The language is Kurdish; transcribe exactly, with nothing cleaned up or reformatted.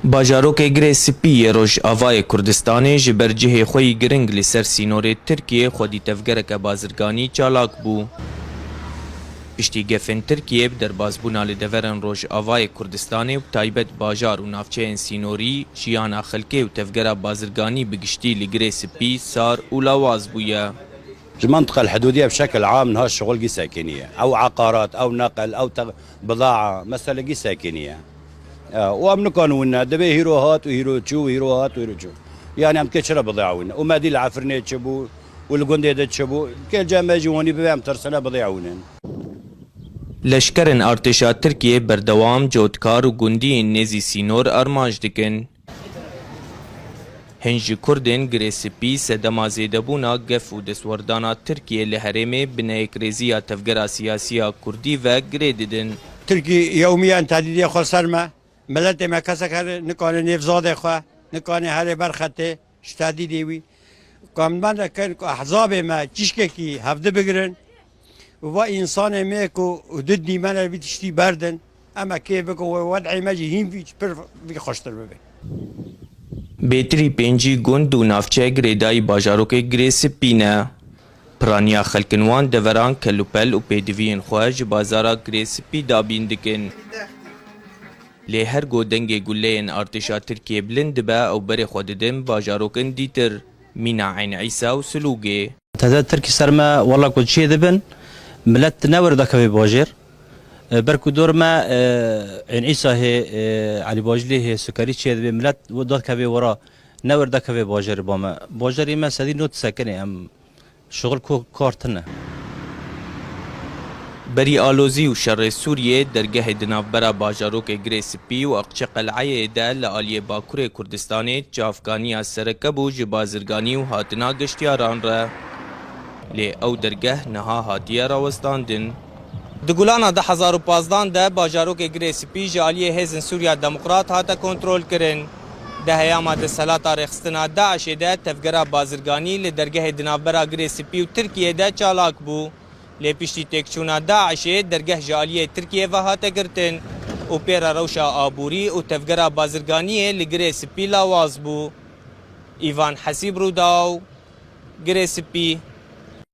Bajarokê Girê Spî yê Rojavayê Kurdistanê ji ber cihê xwe yî giring li ser sînorê Tirkiyê xwedî tevgereke bazirganî çalak bû. Piştî gefên Tirkiyê bi derbazbûna li deverên Rojavayê Kurdistanê û bi taybet bajar û navçeyên sînorî, jiyana xelkê û tevgera bazirganî bi giştî li Girê Spî sar û lawaz bûye. Ji mentiqa el-hidûdiye bi şekil am niha şixul gî sekiniye. Ew eqarat, ew neqel, ew te-, bidaa, mesele gî sekiniye. E, û em nikan wîne, dibê hîro hat û hîro çû û hîro hat û hîro çû. Yani em kê çira bidaa wîne? Û me dî li Efrînê çi bû û li gundê de çi bû? Kê cem me jî wanî bibê em tirsine bidaa wînin. Leşkerên artêşa Tirkiyê berdewam cotkar û gundiyên nêzî sînor armanc dikin. Hin ji Kurdên Girê Spî sedema zêdebûna gef û destwerdana Tirkiyê li herêmê bi neyêkrêziya tevgera siyasî ya Kurdî ve girê didin. Tirkî yewmiyen tehdîdê xwe ser me. Miletê me kesek here nikane nêv zadê xwe, nikane herê ber xetê ji tehdîdê wî. Ka min de kin ku ehzabê me çîşkekî hevdi bigirin û va însanê me ku di dîmene vî tiştî berdin, em ê kê bikin wê wed'ê me jî hîn vî pir vî xweştir bibe. Bêtirî pêncî gund û navçe girêdayî bajarokê Girê Spî ne. Piraniya xelkin wan deveran kelûpel û pêdiviyên xwe ji bazara Girê Spî dabîn dikin. Lê her go dengê guleyên artêşa Tirkiyê bilind dibe, ew berê xwe didin bajarokên dîtir, mîna Eyn Îsa û Silûgê. Tehdîda Tirkî ser me wela ku çê dibin, milet ne were dakeve bajêr. E, ber ku dor me, e, Eyn Îsa hê, e, Elî Bacilî hê, Sukerî çê dibe, milet dakeve wera, ne were dakeve bajêr ba me. Bajarê me sedî nod sekine em. Şixul ku kar tune. Berî alozî û şerê Sûriyê, dergehê di navbera bajarokê Girê Spî û Aqçeqel'eyê de li aliyê Bakurê Kurdistanê çavkaniya sereke bû ji bazirganî û hatina geştiyaran re. Lê ew dergeh niha hatiye rawestandin. Di Gulana du hezar û pazdan de bajarokê Girê Spî ji aliyê Hêzên Sûriya Demokrat hate kontrolkirin. Di heyama desthilata rêxistina DAIŞê de tevgera bazirganî li dergehê di navbera Girê Spî û Tirkiyê de çalak bû. Lê piştî têkçûna DAIŞê dergeh ji aliyê Tirkiyê ve hate girtin û pê re rewşa aborî û tevgera bazirganiyê li Girê Spî lawaz bû. Îvan Hesîb, Rûdaw, Girê Spî.